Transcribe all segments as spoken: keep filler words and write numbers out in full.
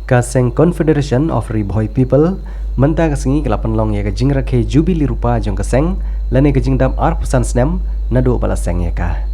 Ka seng Confederation of Ri Bhoi People mynta ka sngi ka la pynlong ïa ka jingrakhe Jubili Rupa jong ka seng lane ka jingdap arphew san snem naduh ba la seng ïa ka.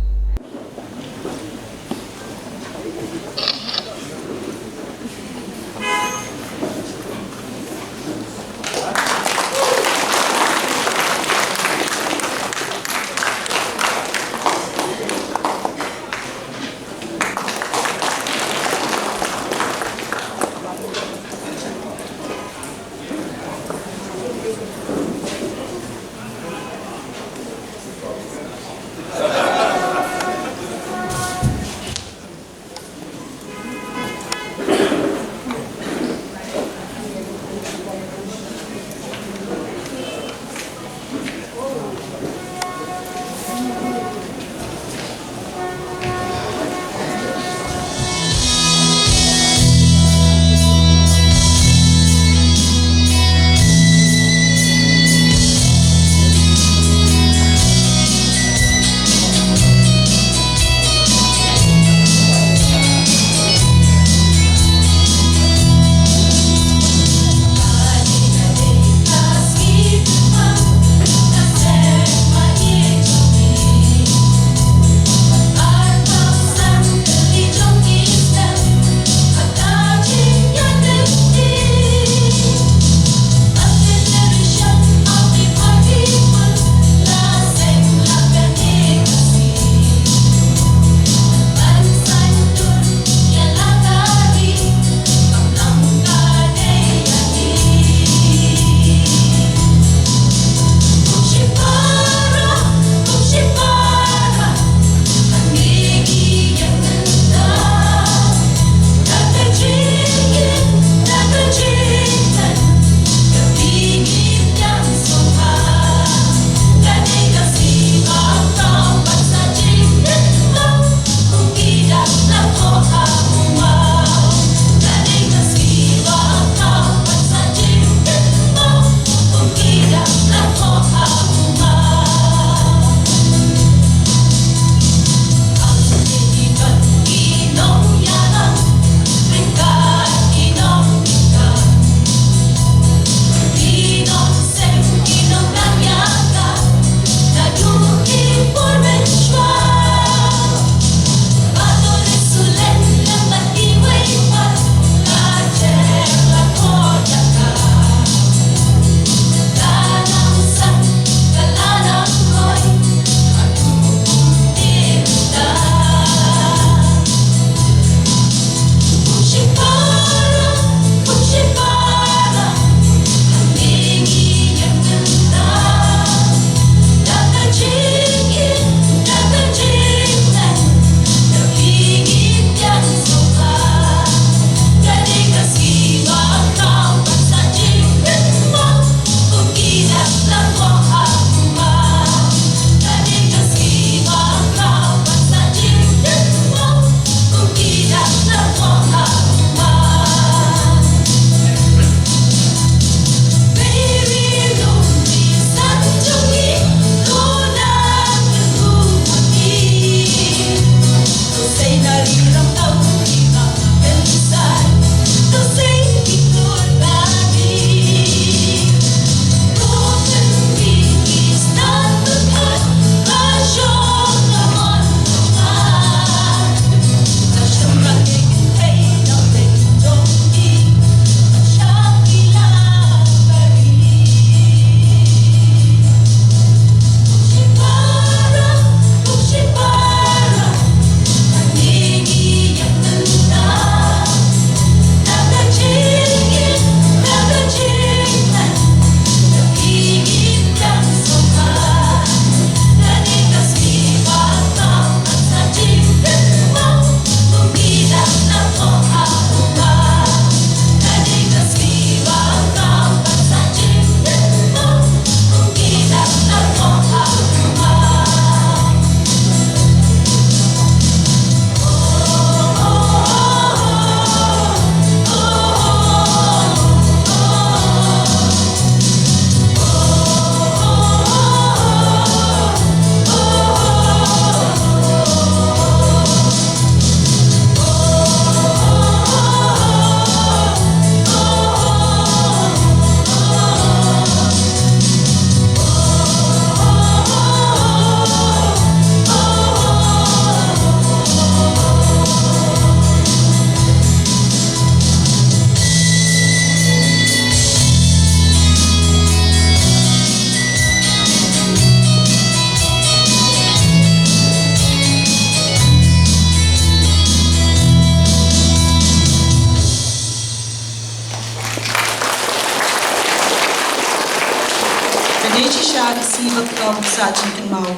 Shisha ki sngi ba khlaw ba sah jingkynmaw.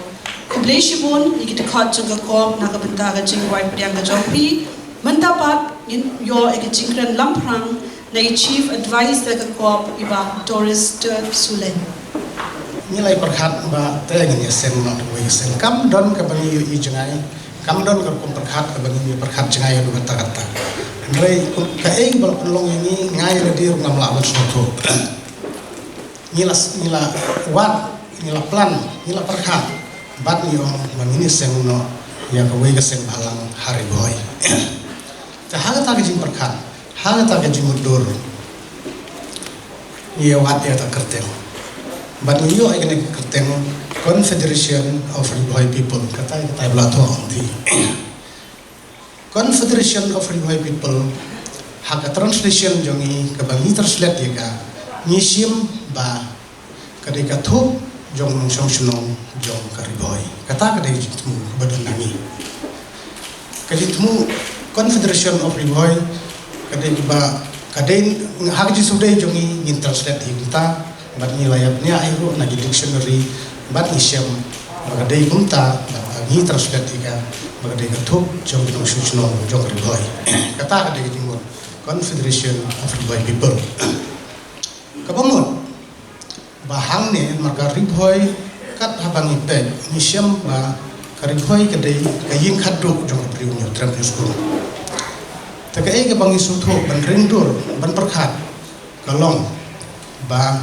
Khublei shibun ïa ki dkhot jong ka COP na ka bynta ka jingwai pdiang ka jong phi. Mynta pat ngin ïoh ïa ka jingkren lamphrang na i Chief Advisor ka COP, i Bah Doris Tyrp Suleng. Ngi la ïa pyrkhat ba te ngin ïa seng noh da kawei ka seng. Kam don kaba ngi ïohi jngai, kam don ka rukom pyrkhat kaba ngi ïa pyrkhat jngai haduh katta katta. Hynrei kaei ba la pynlong ïa ngi, nga ïa lade ruh ngam lah ban sngewthuh. Ngi la, ngi la wad, ngi la plan, ngi la pyrkhat bad ngi ong ba ngin ïa seng noh ïa kawei ka seng bhalang ha Ri Bhoi. Te ha kata ka jingpyrkhat, ha kata ka jingmutdur, ngi ïa wad ïa kata ka kyrteng. Bad ngi ïoh ïa kane ka kyrteng Confederation of Ri Bhoi People, kata, kata ba la thoh hangtei. Confederation of Ri Bhoi People, ha ka translation jong ngi kaba ngi translate ïa ka, ngi shim ba ka dei ka thup jong nongshong shnong jong ka Ri Bhoi. Kata ka dei ka jingthmu ba don ha ngi. Ka jingthmu Confederation of Ri Bhoi ka dei ba, ka dei, ha ka jingsngewdei jong ngi ngin translate ïa kata. Bad ngi la ïa bniah ïa ruh na ki dictionary bad ngi shem ba ka dei kumta, bad ngi translate ïa ka ba ka dei ka thup jong ki nongshong shnong jong ka Ri Bhoi. Kata ka dei ka jingmut Confederation of Ri Bhoi People. Kaba mut ba hangne marka Ri Bhoi, kat haba ngi peit ngi shem ba ka Ri Bhoi ka dei ka ïing khatduh jong ka briew Hynñiewtrep Hynñiewskum. Te kaei kaba ngi sngewthuh ban ring dur ban pyrkhat ka long ba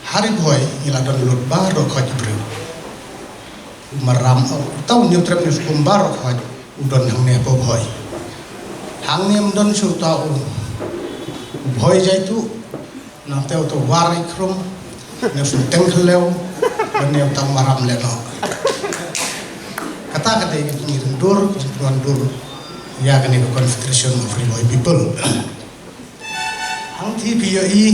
ha Ri Bhoi ngi la don lut baroh khoit ki briew. U Maram, uta u Hynñiewtrep Hynñiewskum baroh khoit u don hangne ha Bhoi. Hangne ym don shuh uta u, u Bhoi Jaituh, nangta uta u War Ikrum, ne u Synteng Khllew, ne uta u Maram lehnoh. Kata ka dei ka jingringdur, ka jingpynwandur ïa kane ka Confederation of Ri Bhoi People. Hangtei phi ïohi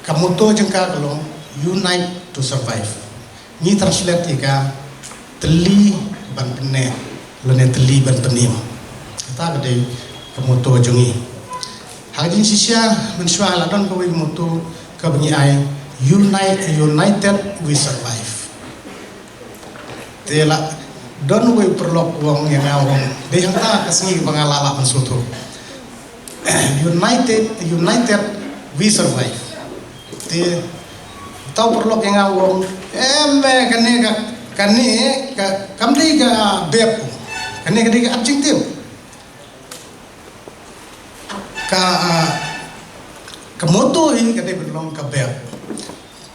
ka motto jong ka ka long Unite to Survive. Ngi translate ïa ka tylli ban pynneh lane tylli ban pynim. Kata ka dei ka motto jong ngi. Ha ka jingshisha mynshuwa la don kawei ka motto kaba ngi ai, Unite, United we survive. Te la don uwei u paralok u ong ïa nga, u ong, dei hangta ka sngi ba nga la lah ban sngewthuh. United, united we survive. Te uta u paralok ïa nga u ong, em, eh, kane ka, kane ka, kam dei ka verb. Kane ka dei ka adjective. Ka, ah, ka motto hi ka dei ban long ka verb.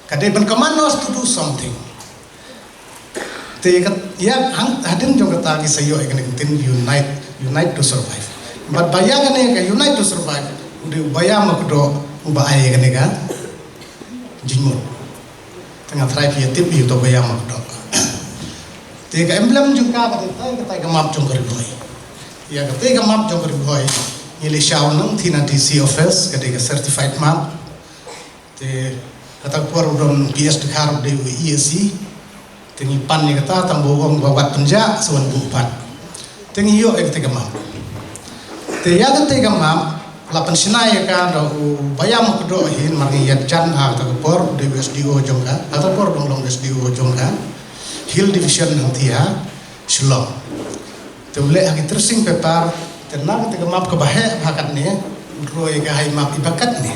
Ka dei ban command us to do something. Te kat, ïa, hang, hadien jong kata ngi sa ïoh ïa kane ka ktien unite, unite to survive. Bad ba ïa kane ka unite to survive, u dei u Baiam Kdoh uba ai ïa kane ka jingmut. Te nga tharai phi ïa tip ïa uta u Baiam Kdoh. Te ka emblem jong ka ka dei katai, katai ka map jong ka Ri Bhoi. Ïa katai ka map jong ka Ri Bhoi ngi leit shaw nangta na D C office, ka dei ka certified map. Te kata ka por u don P S Dkhar u dei u E S E. Te ngi pan ïa kata, tang ba u ong ba wat pynjah sa wan buh pat. Te ngi ïoh ïa kata ka map. Te ïa kata ka map la pynshna ïa ka da u Baiam Kdoh hi, namar ngi ïa jan ha kata ka por u dei u S D O jong ka, ha kata ka por u dang long S D O jong ka Hill Division hangtei ha Shillong. Te u leh ha ki tracing paper, te na kata ka map kaba heh bha katne, u roi ka ha i map iba katne.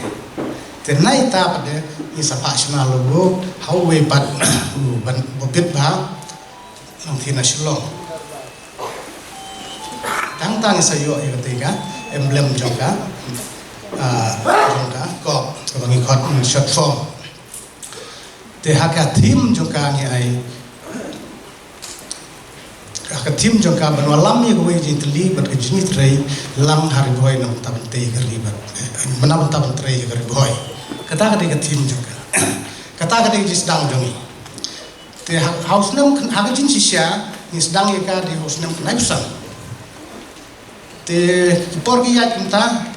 Te na ita pat de ngi sa phah shna logo ha uwei pat u ban ba bit bha, nangta na Shillong. Tang tang ngi sa ïoh ïa kata ka emblem jong ka, ah, jong ka COP, kaba ngi khot in short form. Te ha ka theme jong ka ngi ai, ha ka theme jong ka ban wallam ïa kawei ka jingtylli bad ka jingïatrei lang ha Ri Bhoi na bynta ban tei ka ri bad, eh, na bynta ban trei ïa ka Ri Bhoi. Kata ka dei ka theme jong ka. Kata ka dei ka jingsdang jong ngi. Te ha, ha u snem khy-, ha ka jingshisha ngi sdang ïa ka dei ha u snem khyndaiphew san. Te ki por ki ïaid kumta,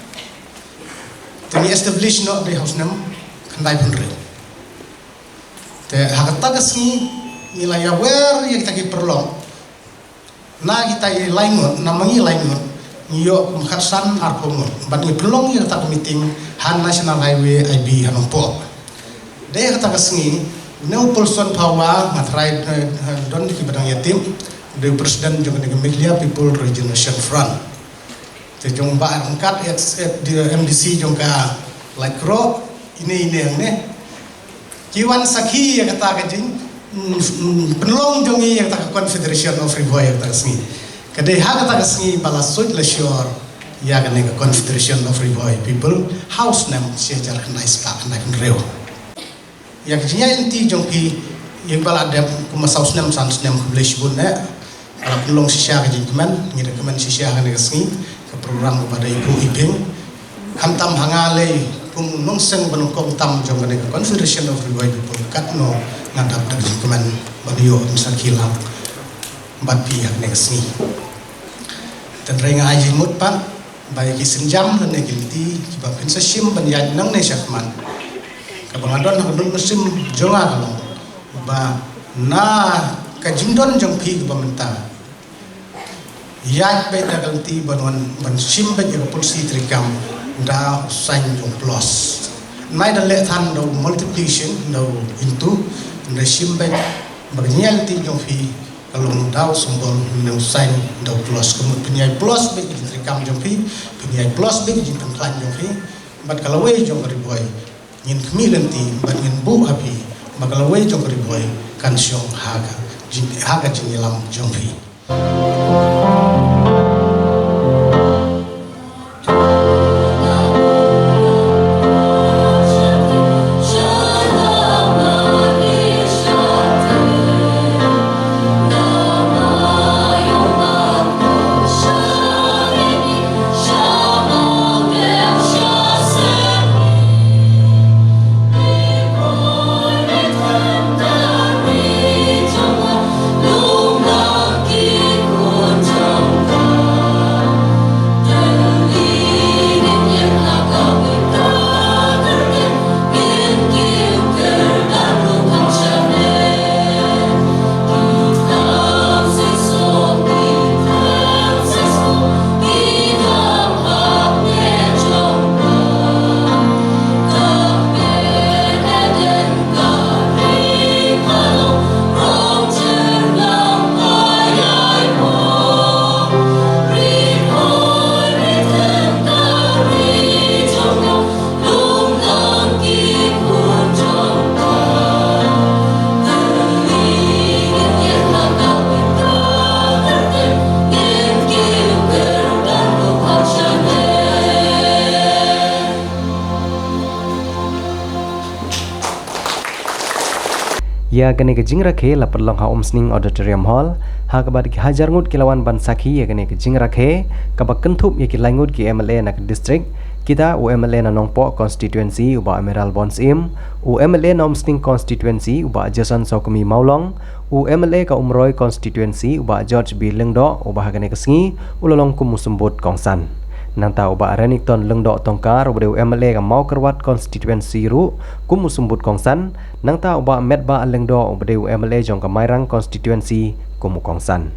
te ngi establish noh dei ha u snem khyndaiphew hynriew. Te ha kata ka sngi ngi la ïawer ïa kita ki paralok. Na kita i lai ngut, na ma ngi lai ngut, ngi ïoh kum khatsan arphew ngut. Bad ngi pynlong ïa kata ka meeting ha National Highway I B ha Nongpoh. Dei kata ka sngi, une u Paulson Phawa, nga tharai, eh, don kiba dang ïatip, u dei u president jong kane ka Meghalaya People Regeneration Front. Te jong ba ryngkat ex, eh, di, M D C jong ka Laitkroh, ine ine hangne. Ki wan sakhi ïa kata ka jing, mm, mm, pynlong jong ngi ïa kata ka Confederation of Ri Bhoi ïa kata ka sngi. Ka dei ha kata ka sngi ba la suit la sure ïa kane ka Confederation of Ri Bhoi People ha u snem shi hajar khyndai spah khyndai phew hynriew. Ïa ka jingïaid lynti jong phi ïa ba la dep kumba saw snem san snem, khublei shibun eh. Ba la pynlong shisha ka jingkmen, ngi da kmen shisha ha kane ka sngi, ka program kaba da i buh i biang. Khamtam ha nga lei kum u nongseng ba nyngkong tam jong kane ka Confederation of Ri Bhoi People, katno nga dap da ka jingkmen ban ïoh ban sakhi lang bad phi ha kane ka sngi. Tynrai nga ai jingmut pat ba ïa ki sienjam lane ki lynti kiba phin sa shim ban ïaid nangne shakhmat, kaba nga don ha ka mynsiem jong nga ka long ba na ka jingdon jong phi kaba mynta, ïaid beit da ka lynti ban wan ban shim beit ïa ka polisi treikam da u sign jong plus. Nai da leh than da u multiplication, da u into, da shim beit ba ka jingïaid lynti jong phi ka long da u symbol ne u sign da u plus. Ka mut phin ïaid plus beit ka jingtreikam jong phi, phin ïaid plus beit ka jingpynkhlaiñ jong phi bad ka lawei jong ka Ri Bhoi. Ngin khmih lynti bad ngin buh ha phi ba ka lawei jong ka Ri Bhoi kan shong ha ka jing, ha ka jingïalam jong phi. Ïa kane ka jingrakhe la pynlong ha Umsning Auditorium Hall, ha kaba da ki hajar ngut ki la wan ban sakhi ïa kane ka jingrakhe, kaba kynthup ïa ki lai ngut ki M L A na ka district, kita u M L A na Nongpoh constituency u Bah Amiral Born Syiem, u M L A na Umsning constituency u Bah Jason Sawkmie Mawlong, u M L A ka Umroi constituency u Bah George B Lyngdoh, uba ha kane ka sngi u la long kum u symbud kongsan. Nangta u Bah Renikton Lyngdoh Tongkar, uba dei u M L A ka Mawkyrwat constituency ruh kum u symbud kongsan. Nangta u Bah Metbah Lyngdoh, uba dei u M L A jong ka Mairang constituency kum u kongsan.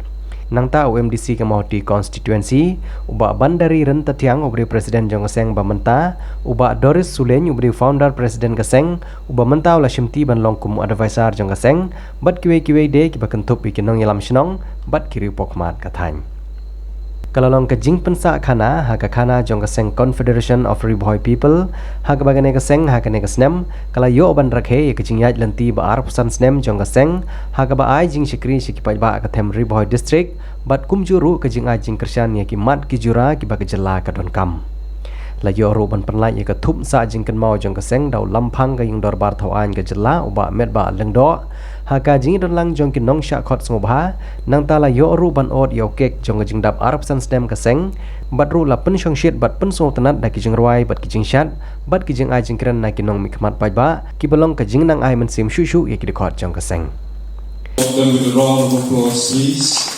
Nangta u M D C ka Mawhati constituency, u Bah Bandari Ryntathiang, uba dei u president jong ka seng ba mynta, u Bah Doris Sulein, uba dei u founder president ka seng, uba mynta u la shimti ban long kum u advisor jong ka seng, bad kiwei kiwei de kiba kynthup ïa ki nongïalam shnong bad ki riewpawkhmat ka thaiñ. Ka la long ka jingpynsah khana ha ka khana jong ka seng Confederation of Ri Bhoi People, ha kaba kane ka seng ha kane ka snem ka la ïoh ban rakhe ïa ka jingïaid lynti ba arphew san snem jong ka seng, ha kaba ai jingshakri sha ki paidbah ka them Ri Bhoi District, bad kumjuh ruh ka jingai jingkyrshan ïa ki mat ki jura kiba ka jylla ka donkam. La ïoh ruh ban pynlait ïa ka thup sah jingkynmaw jong ka seng da u Lamphang ka Ïing Dorbar Thaw Aiñ ka jylla u Bah Metbah Lyngdoh. Ha ka jingdon lang jong ki nongshah khot sngewbha, nangta la ïoh ruh ban ot ïa u kek jong ka jingdap arphew san snem ka seng, bad ruh la pynshongshit bad pynsngewtynnat da ki jingrwai bad ki jingshad bad ki jingai jingkren na ki nongmihkhmat paidbah kiba long ka jingnang ai mynsiem shuh shuh ïa ki dkhot jong ka seng. Welcome with a round of applause, please.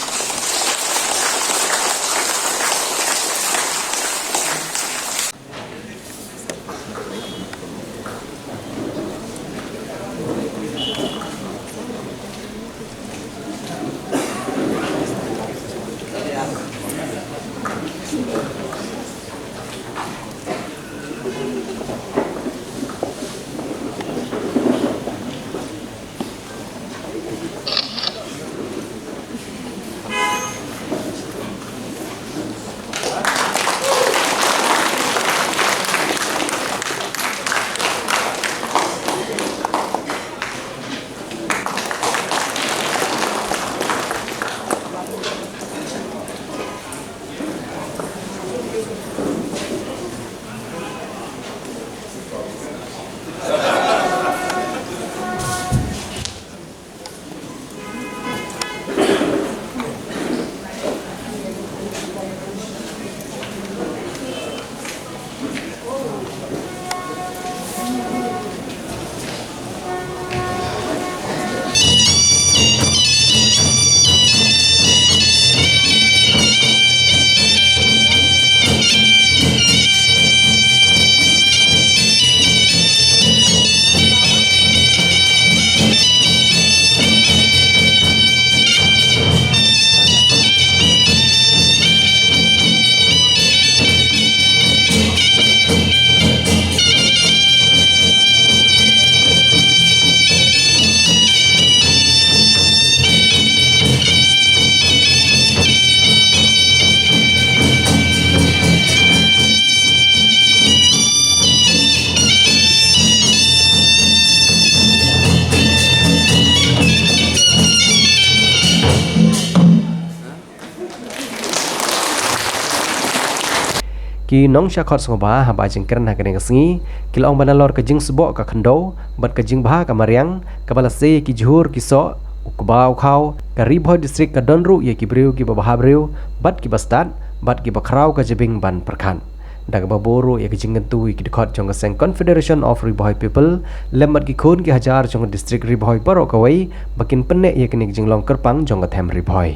Ki nongshah khot sngewbha haba jingkren ha kane ka sngi ki la ong ba nalor ka jingsboh ka khyndew bad ka jingbha ka mariang kaba la sei ïa ki jhur ki soh, u kba u khaw, ka Ri Bhoi District ka don ruh ïa ki briew kiba bhabriew bad kiba stad bad kiba khraw ka jabieng ban pyrkhat. Da kaba buh ruh ïa ka jingkyntu ïa ki dkhot jong ka seng Confederation of Ri Bhoi People lem bad ki khun ki hajar jong ka district Ri Bhoi baroh kawei ba kin pynneh ïa kane ka jinglong kyrpang jong ka them Ri Bhoi,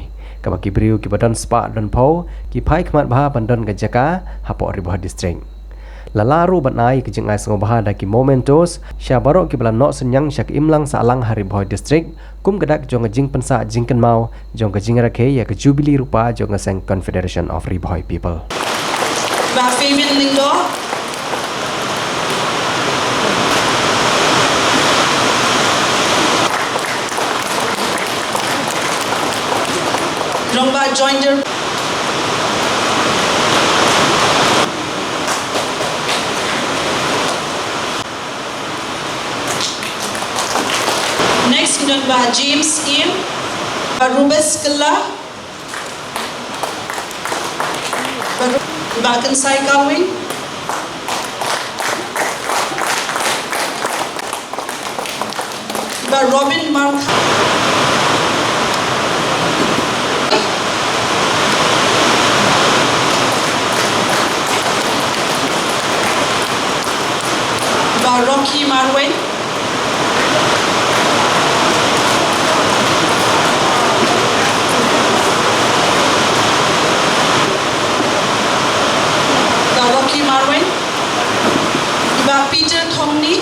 kaba ki briew kiba don spah don phew ki phai khmat bha ban don ka jaka hapoh Ri Bhoi District. La lah ruh ban ai ka jingai sngewbha da ki mementos sha baroh kiba la noh synñiang sha ka imlang sahlang ha Ri Bhoi District kum ka dak jong ka jingpynsah jingkynmaw jong ka jingrakhe ïa ka Jubilee Rupa jong ka seng Confederation of Ri Bhoi People. Bah Fabian Lyngdoh. Rangbah Joinder. Next ngan Bah James Im, Bah Rubes Kela, Bah Ru-, Bah Kynsai Kawing, Bah Robin Mark, Bah Rocky Marwei, Bah Rocky Marwei, Bah Peter Thongni.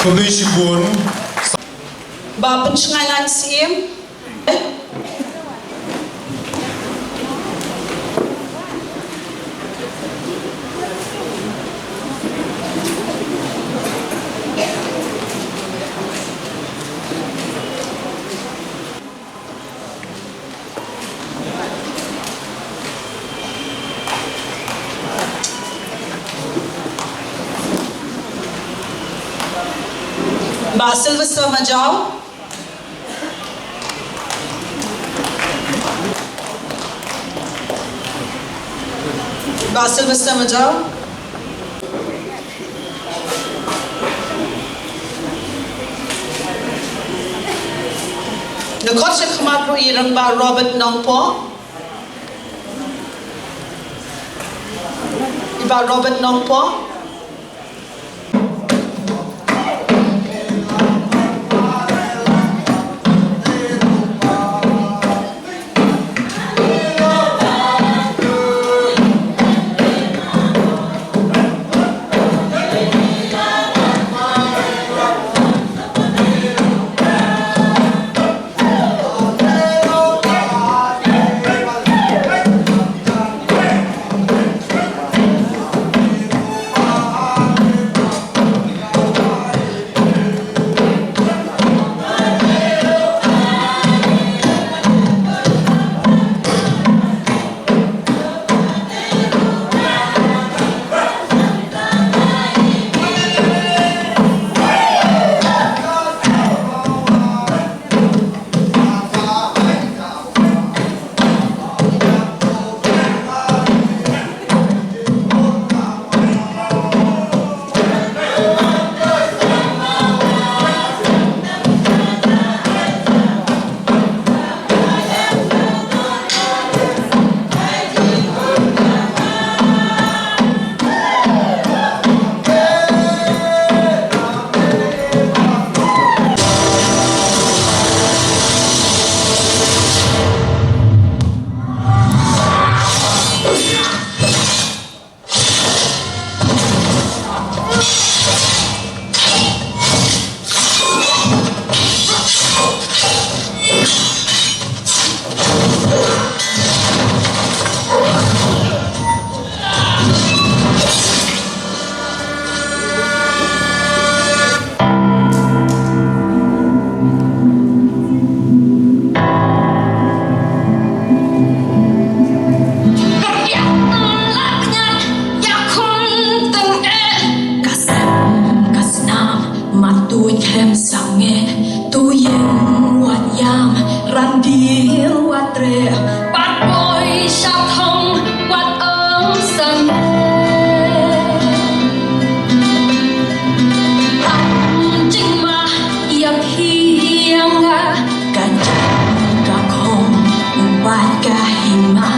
Khublei shibun. Ba pynshngaiñ lang siem. Bah Sylvester Majaw. Bah Sylvester Majaw. Nga khot sha khmat ruh ïa i Rangbah Robert Nongpoh. I Bah Robert Nongpoh. Mat tu khlem sangeh, tu ïeng wat ïam, ran dil wat treh, pat poi sha thong wat ong sangeh. Ap jingmah ïa phi ïa nga, ka jam ka khong, u bat ka hima.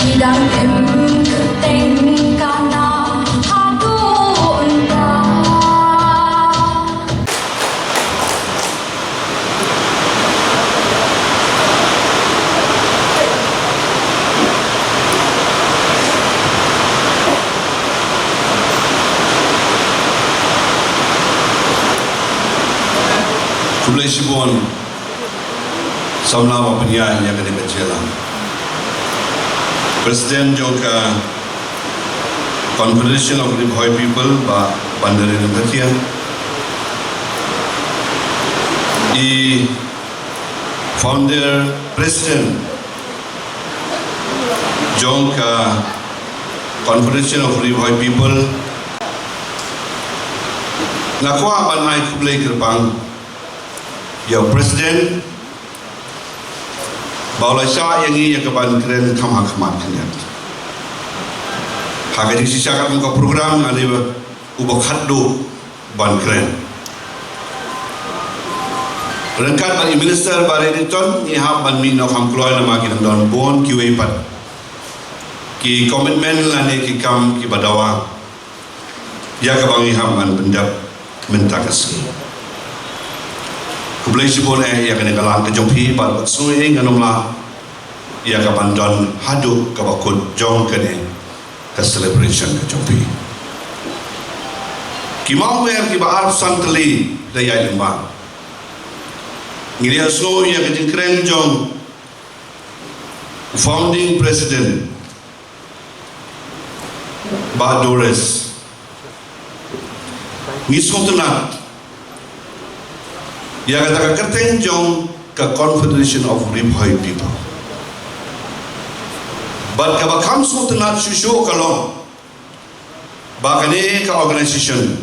Ki dang im kyrteng ka na haduh mynta. Khublei shibun. Samla ba pynïaid ïa kane ka jingïalang. President jong ka Confederation of Ri Bhoi People, Bah Bandarinath Thakia. I Founder President jong ka Confederation of Ri Bhoi People. Nga kwah ban ai khublei kyrpang ïa u President Ba u la shah ïa ngi ïa ka ban kren kham ha khmat khyndiat. Ha ka jingshisha katkum ka program nga dei uba khatduh ban kren. Ryngkat bad i Minister Bah Reddington ngi hap ban mih noh kham kloi namar ki dang don bun kiwei pat ki commitment lane ki kam kiba dawa ïa kaba ngi hap ban pyndep mynta ka sngi. Khublei shibun eh ïa kane ka lang ka jong phi bad wat sngew ei ngan ym lah ïa ka ban don haduh kaba kut jong kane ka celebration ka jong phi. Ki mawmer kiba arphew san tylli da ïaid lyngba. Ngi ïa sngew ïa ka jingkren jong founding president Bah Doris. Ngi sngewtynnat ïa kata ka kyrteng jong ka Confederation of Ri Bhoi People. Bad kaba kham sngewtynnat shuh shuh ka long ba kane ka organization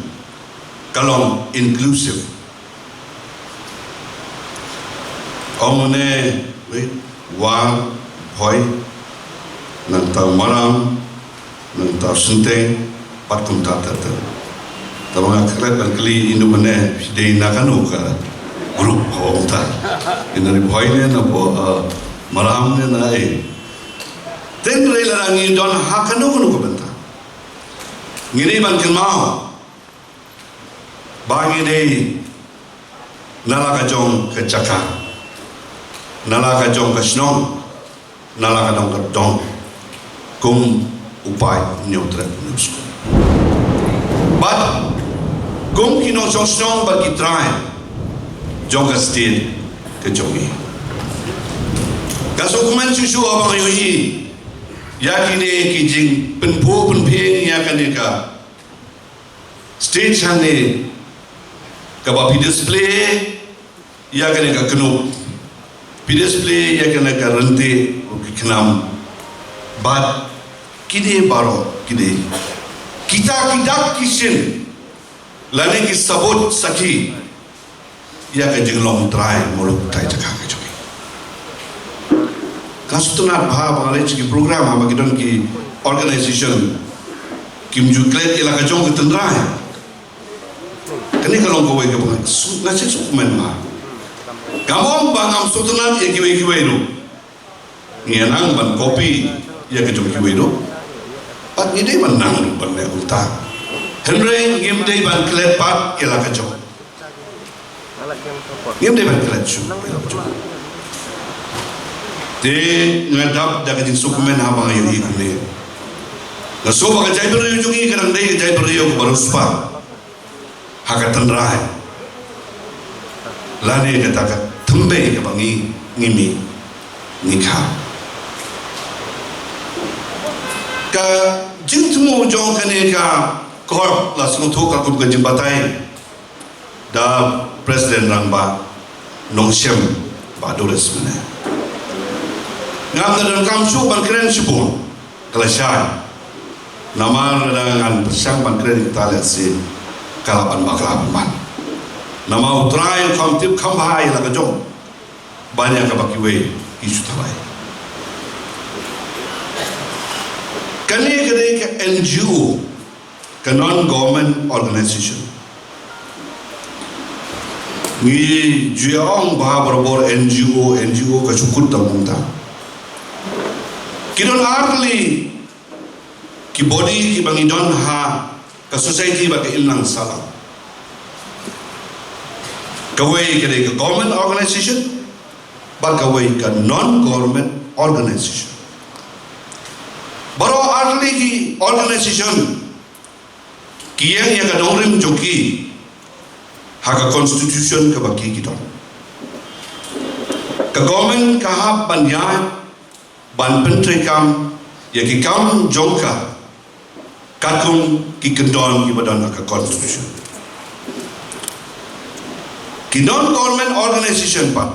ka long inclusive. Ong ne, wei, War, Bhoi, nangta Maram, nangta Synteng, bad kumta ter ter. Tangba nga klet ban kylli ïa u mane, phi dei na kano ka group, ha, kumta. Ïa na Ri Bhoi ne, na Bho-, eh, Maram ne, na ei. Tynrai lada ngi don ha kano kano ka bynta, ngi dei ban kynmaw ba ngi dei na la ka jong ka jaka, na la ka jong ka shnong, na la ka dong ka dong, kum u paid Hynñiewtrep Hynñiewskum. Bad kum ki nongshong shnong bad ki trai jong ka state ka jong ngi. Ka sngewkmen shuh shuh haba nga ïohi ïa kine ki jingpynphuh pynphieng ïa kane ka stage hangne kaba phi display ïa kane ka kynnoh, phi display ïa kane ka ryntih ki khnam. Bad kine baroh kine kita ki dak ki shin lane ki sabut sakhi ïa ka jinglong trai muluk trai jaka ka jong ngi. Ka sngewtynnat bha ba nga leit sha ki program haba ki don ki organization kim ju klet ïa la ka jong ka tynrai. Kane ka long kawei kaba nga shu, nga shu sngewkmen bha. Ngam ong ba ngam sngewtynnat ïa kiwei kiwei ruh. Ngi nang ban copy ïa ka jong kiwei ruh. Bad ngi dei ban nang ruh ban leh kumta. Hynrei ngim dei ban klet pat ïa la ka jong. Ngim dei ban klet shuh ïa la ka jong. Te nga dap da ka jingsngewkmen haba nga ïohi kumne. Nga sngew ba ka jaitbynriew jong ngi ka dang dei ka jaitbynriew kaba riewspah ha ka tynrai lane kata ka thymmei kaba ngi, ngi mih, ngi kha. Ka jingthmu jong kane ka CoRP la sngewthuh katkum ka jingbatai da President Rangbah Nongshim Bah Doris mynne. Ngam da donkam shuh ban kren shibun. Ka la shai. Namar lada ngan pyrshang ban kren ïa kata lehse ka lah ban bakla pynban. Namar U Trai u kham tip kham bha ïa la ka jong ban ïa kaba kiwei ki shu tharai. Kane ka dei ka N G O, ka non government organization. Ngi ju ïa ong bha barabor N G O, N G O ka shu kut tang kumta. Ki don ar tylli ki body kiba ngi don ha ka society bad ka imlang sahlang. Kawei ka dei ka government organization bad kawei ka non government organization. Baroh ar tylli ki organization ki ïeng ïa ka nongrim jong ki ha ka constitution kaba ki, ki don. Ka government ka hap ban ïaid ban pyntreikam ïa ki kam jong ka katkum ki kyndon kiba don ha ka constitution. Ki non government organization pat,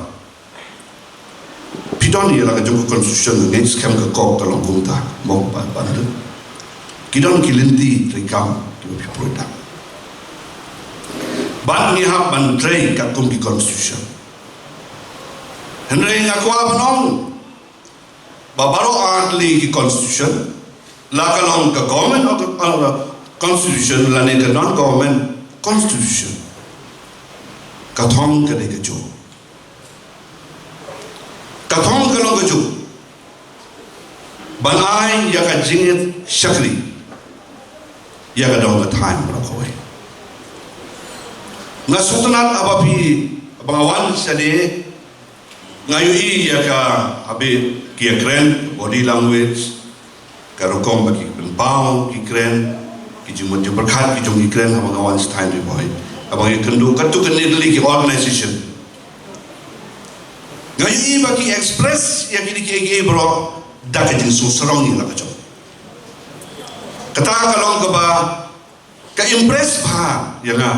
phi don ïa la ka jong ka constitution, ne skhem ka kop ka long kumta, mo ban, ban don. Ki don ki lynti treikam kiba phi pyrshang. Bad ngi hap ban trei katkum ki constitution. Hynrei nga kwah ban ong ba baroh artylli ki constitution, la ka long ka government of the, uh, constitution lane ka non-government constitution, ka thong ka dei kajuh. Ka thong ka long kajuh ban ai ïa ka jingïashakri ïa ka dong ka thaiñ baroh kawei. Nga sngewtynnat haba phi, haba nga wan shane, nga ïohi ïa ka, haba ki ïakren, body language, ka rukom ba ki pynpaw ki kren, ki jingmut jingpyrkhat ki jong ki kren haba nga wan sha thaiñ Ri Bhoi, haba nga ïakynduh katto katne tylli ki organization. Nga ïohi ba ki express ïa kine kiei kiei baroh da ka jingsngewsarong ïa la ka jong. Kata ka long kaba ka impress bha ïa nga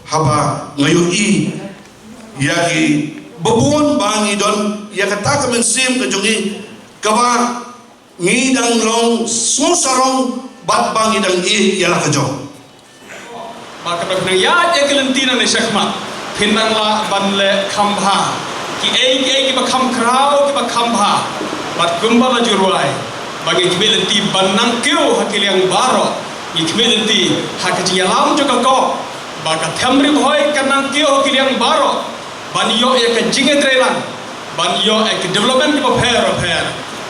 haba nga ïohi ïa kiba bun ba ngi don ïa kata ka mynsiem ka jong ngi, kaba ngi dang long sngewsarong bad ba ngi dang ïeit ïa la ka jong. Ba ka dang nang ïaid ïa ka lynti nangne shakhmat, phin nang lah ban leh kham bha kiei kiei kiba kham khraw kiba kham bha. Bad kumba la ju rwai, ba ngi khmih lynti ban nang kiew ha ki liang baroh, ngi khmih lynti ha ka jingïalam jong ka kong, ba ka Them Ri Bhoi kan nang kiew ha ki liang baroh ban ïoh ïa ka jingïatreilang, ban ïoh ïa ka development kaba pher bapher,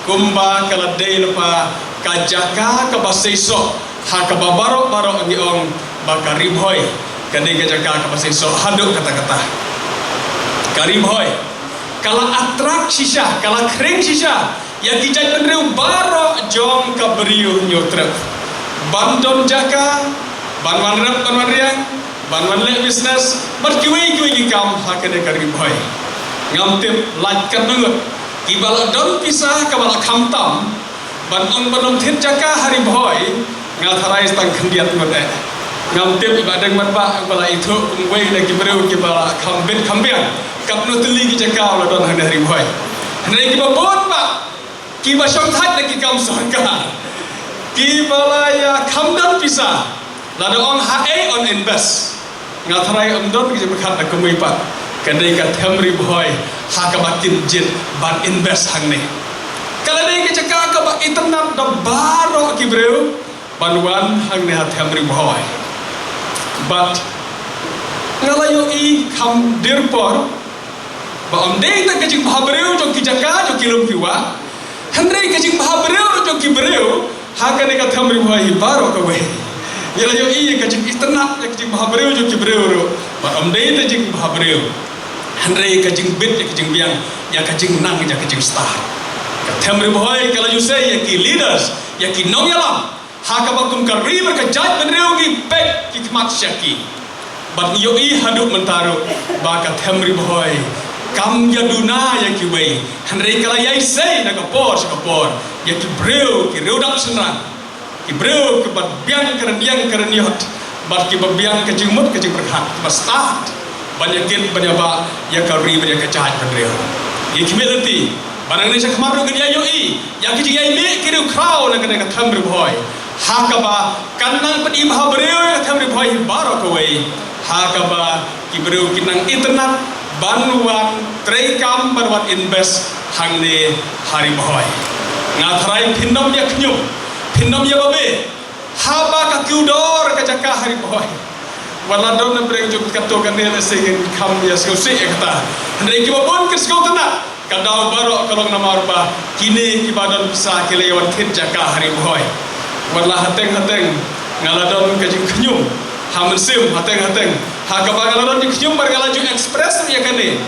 kumba ka la dei lypa ka jaka kaba seisoh ha kaba baroh baroh ngi ong ba ka Ri Bhoi ka dei ka jaka kaba seisoh haduh katta katta. Ka Ri Bhoi ka la attract shisha, ka la khring shisha ïa ki jaitbynriew baroh jong ka Bri u Hynñiewtrep ban don jaka, ban wan rep ban wan riang, ban wan leh business bad kiwei kiwei ki kam ha kane ka Ri Bhoi. Ngam tip lait katno ngut kiba la don pisa kaba la kham tam ban ong ban ym thied jaka ha Ri Bhoi. Nga tharai tang khyndiat ngut eh. Ngam tip i Bah Deng Matbah ba la ithuh kum uwei na ki briew kiba la kham bit kham biang katno tylli ki jaka la don hangne ha Ri Bhoi. Hynrei kiba bun bah kiba shongthait na ki kam sorkar, kiba la ïa kham don pisa, lada ong haei yn invest, nga tharai ym don ki jingpyrkhat na kumwei pat. Ka dei ka Them Ri Bhoi ha kaba kin jied ban invest hangne. Ka la dei ka jaka kaba itynnad da baroh ki briew ban wan hangne ha Them Ri Bhoi. Bad nga la ïohi kham dier por ba ym dei tang ka jingbhabriew jong ki jaka jong ki lum ki wah, hynrei ka jingbhabriew jong ki briew ha kane ka Them Ri Bhoi hi baroh kawei. Nga la ïohi ka jingitynnad ïa ka jingbhabriew jong ki briew ruh, bad ym dei tang jingbhabriew, hynrei ka jingbit ïa ka jingbiang, ïa ka jingnang, ïa ka jingstad. Ka Them Ri Bhoi ka la ju sei ïa ki leaders, ïa ki nongïalam, ha kaba kum ka ri bad ka jaitbynriew ngi peit ki khmat sha ki. Bad ngi ïohi haduh mynta ruh ba ka Them Ri Bhoi kam ïa duna ïa kiwei, hynrei ka la ïai sei na ka por sha ka por ïa ki briew, ki riewdap shynrang, ki briew kiba biang ka rynïeng ka rynïot, bad kiba biang ka jingmut ka jingpyrkhat, kiba stad ban ïa kit ban ïa bah ïa ka ri bad ïa ka jaitbynriew. Ngi khmih lynti ba nangne shakhmat ruh ngin ïa ïohi ïa ka jingïaimih ki riewkhraw na kane ka Them Ri Bhoi, ha kaba kan nang pyni bhabriew ïa ka Them Ri Bhoi hi baroh kawei, ha kaba ki briew kin nang itynnad ban wan treikam, ban wan invest hangne ha Ri Bhoi. Nga tharai phin ym ïa khñium, phin ym ïa babe haba ka kiew dor ka jaka ha Ri Bhoi. Wat la don na pdeng jong katto katne lehse ngin kham ïa sngewsih ïa kata, hynrei kiba bun ki sngewtynnad. Ka daw baroh ka long namar ba kine kiba don pisa ki la ïa wan thied jaka ha Ri Bhoi. Wat la hateng hateng nga la don ka jingkhñium ha mynsiem, hateng hateng ha kaba nga la don jingkhñium bad nga la ju express ïa kane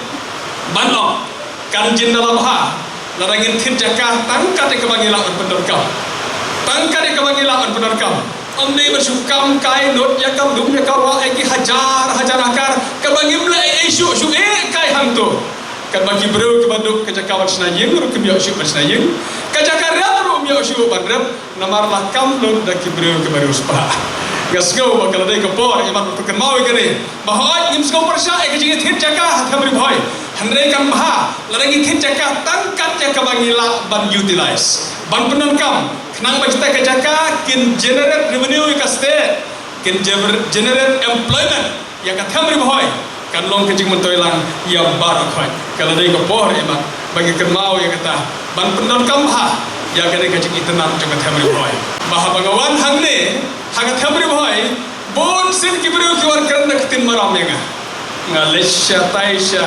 ban ong, kan jin da la bha lada ngin thied jaka tang kat ïa kaba ngi lah ban pyndonkam. Tang kat ïa kaba ngi lah ban pyndonkam. Ym dei ban shu kam kai lut ïa ka lum ïa ka wah ïa ki hajar hajar akar, kaba ngim leh ei ei shuh shuh, eh, kai hangto. Katba ki briew kiba duk ka jaka ban shna ïing ruh kim ïoh shuh ban shna ïing. Ka jaka rep ruh ym ïoh shuh ban rep, namar la kam lut da ki briew kiba riewspah. Nga sngew ba ka la dei ka por, eh, ban pynkynmaw ïa kane, ba hooid ngim sngew pyrshah ïa ka jingïathied jaka ha Them Ri Bhoi. Hynrei kan bha lada ngi thied jaka tang kat ïa kaba ngi lah ban utilize, ban pyndonkam, khnang ba kita ka jaka kin generate revenue ïa ka state, kin gener-, generate employment ïa ka Them Ri Bhoi, kan long ka jingmyntoi lang ïa baroh khoit. Ka la dei ka por, eh, ba ngi kynmaw ïa kata. Ban pyndonkam bha ïa kane ka jingitynnad jong ka them Ri Bhoi. Ba haba nga wan hangne ha ka them Ri Bhoi, bun sien ki briew ki wan kren da ka ktien Maram ïa nga. Nga leit shatai sha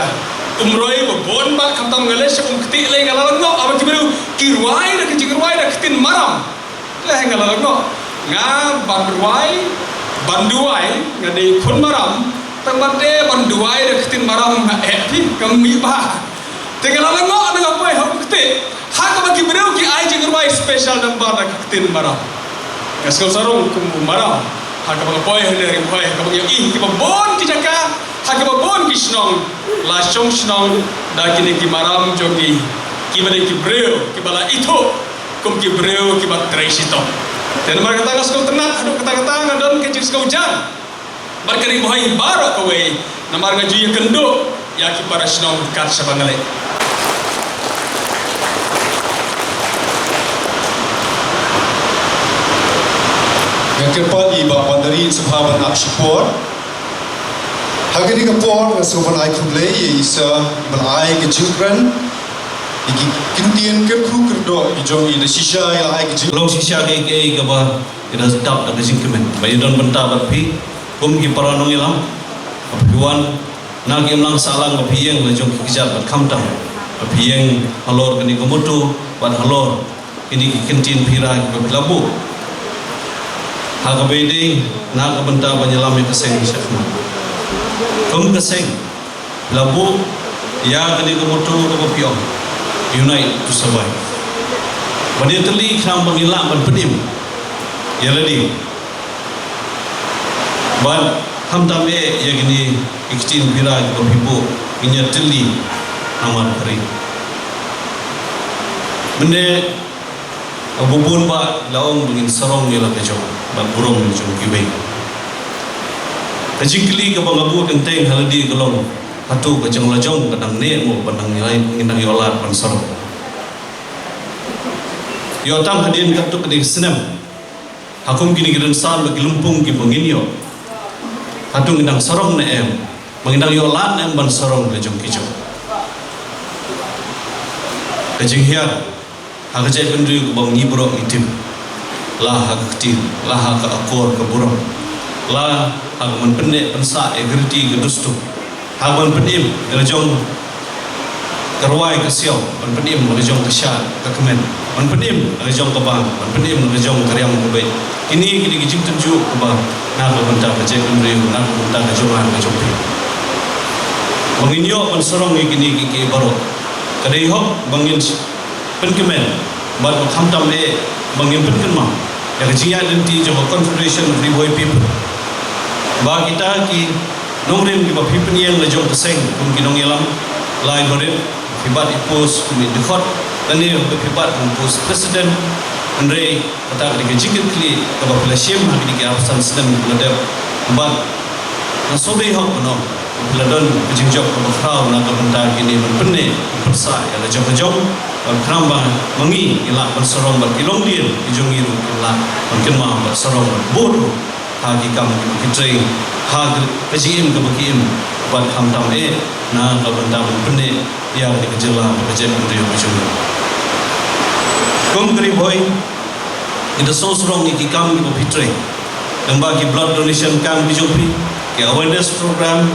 Umroi ba bun bha, khamtam nga leit sha Umktieh lei, nga la lyngngoh haba ki briew ki rwai da ka jingrwai da ka ktien Maram. Te nga la lyngngoh, nga ban rwai, ban duwai, nga dei khun Maram, tang ban te ban duwai da ka ktien Maram nga eh phi, kam mih bha. Te nga la lyngngoh na nga poi ha Umktieh, ha kaba ki briew ki ai jingrwai special number da ka ktien Maram. Nga sngewsarong kum u Maram ha kaba nga poi ha Ri Bhoi, ha kaba nga ïohi kiba bun ki jaka, ha kiba bun ki shnong, la shong shnong da kine ki Maram jong ngi, kiba dei ki briew kiba la ithuh kum ki briew kiba trei shitom. Te namar kata nga sngewtynnat haduh katta katta, nga don ka jingsngewjam bad ka Ri Bhoi baroh kawei, namar nga ju ïakynduh ïa ki para shnong kat shaba nga leit. Nga kyrpad ïa i Bah Bhandari sngewbha ban ap shipor. Ha kane ka por nga sngewbha ban ai khublei ïa i Sir, i ban ai ka jingkren ïa ki ktien kyrkhu kyrdoh ki jong i, da shisha i la ai ka jing- Long shisha kaei kaei kaba i da dap da ka jingkmen ba i don bynta bad phi kum ki para nongïalam. Ba phi wan na ki imlang sahlang ba phi ïeng la jong ki kjat, bad khamtam ba phi ïeng halor kane ka motto bad halor kine ki kyntien pira kiba phi la buh ha kaba ïadei na ka bynta ban ïalam ïa ka seng shakhmat. Kum ka seng phi la buh ïa kane ka motto kaba phi ong, "Unite to survive." Ban ïatylli khnang ba ngin lah ban pynim ïa lade. Bad khamtam eh ïa kine ki ktien pira kiba phi buh, ngin ïatylli namar ka ri. Mynne, nga bun bha la ong ba ngin sarong ïa la ka jong bad burom jong kiwei. Ka jingkylli kaba nga buh teng teng ha lade ka long, hato ka jong la jong ka dang neh mo ba nang ïa, ngin dang ïoh lad ban sarong? Ïoh tang hadien katto katne snem, ha kum kine ki rynsan bad ki lympung kiba ngin ïoh, hato ngin dang sarong ne em? Ba ngin dang ïoh lad ne em ban sarong la jong ki jong? Ka jinghiar ha ka jaitbynriew kaba ngi baroh ngi tip, la ha ka ktien, la ha ka akor ka burom, la ha ka ban pynneh pynsah ïa ka riti ka dustur, ha ka ban pynim ïa la jong ka rwai ka siaw, ban pynim ïa la jong ka shad ka kmen, ban pynim ïa la jong ka bam, ban pynim ïa la jong ka riam ka beit. Kine ki dei ki jingtynjuh kaba na ka bynta ka jaitbynriew, na ka bynta ka jong nga ka jong phi. Ba ngin ïoh ban sarong ïa kine kiei kiei baroh, ka dei hok ba ngin pynkmen bad ba khamtam eh ba ngin pynkynmaw ïa ka jingïaid lynti jong ka Confederation of Ri Bhoi People. Ba kita ki nongrim kiba phi pynïeng la jong ka seng kum ki nongïalam, lai barit phi bat i post kum i dkhot, lane phi bat kum post president, hynrei kata ka dei ka jingkitkhlieh kaba phi la shim ha kine ki arphew san snem ba la dep. Bad nga sngewdei hok ban ong ba phi la don ka jingjop kaba khraw na ka bynta kine ban pynneh pyrshah ïa la jong ka jong, bad khnang ba ma ngi ngi lah ban sarong bad ki longdien ki jong ngi ruh kin lah ban kynmaw bad sarong bad bud ruh ha ki kam kiba ki trei, ha ka jingim kaba ki im, bad khamtam eh na ka bynta ban pynneh ïa ka jylla bad ka jaitbynriew ka jong ngi. Kum ka Ri Bhoi, ngi da sngewsarong ïa ki kam kiba phi trei, lyngba ki blood donation camp ki jong phi, ki awareness program,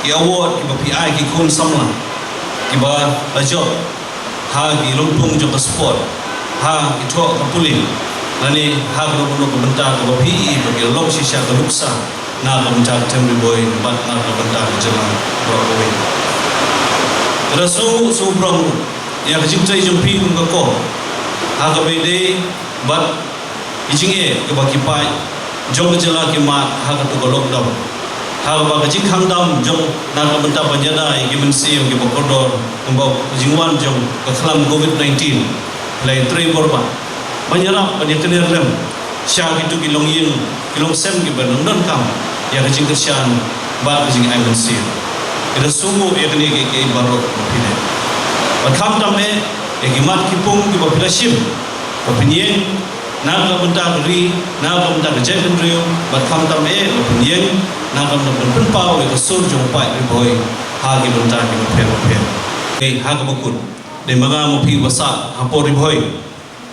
ki award kiba phi ai ki khun samla kiba la jop ha ki lympung jong ka sport, ha ki thoh ka pule, lane ha kano kano ka bynta kaba phi i ba ki long shisha ka nuksa na ka bynta ka them Ri Bhoi bad na ka bynta ka jylla baroh kawei. Ka da sngewsarong ïa ka jingtrei jong phi kum ka kor ha kaba ïadei bad ki jingeh kiba ki paid jong ka jylla ki mad ha kato ka lockdown, ha kaba ka jingkhang dam jong na ka bynta ban ïada ïa ki mynsiem kiba kordor, kumba ka jingwan jong ka khlam covid nineteen, la ïatrei bor bha ban ïarap ban ïakynriah lem sha kito ki longïing ki longsem kiba nang donkam ïa ka jingkyrshan bad ka jingai mynsiem. Ki da sngewbha ïa kine kiei kiei baroh ba phi leh. Bad khamtam eh ïa ki mat ki pung kiba phi la shim ba phin ïeng na ka bynta ka ri, na ka bynta ka jaitbynriew, bad khamtam eh ba phin ïeng na ka bynta ban pynpaw ïa ka sur jong u paid Ri Bhoi ha ki bynta kiba pher ba pher. Hei, ha kaba kut, Dei ma nga ma phi ba sah ha por Ri Bhoi.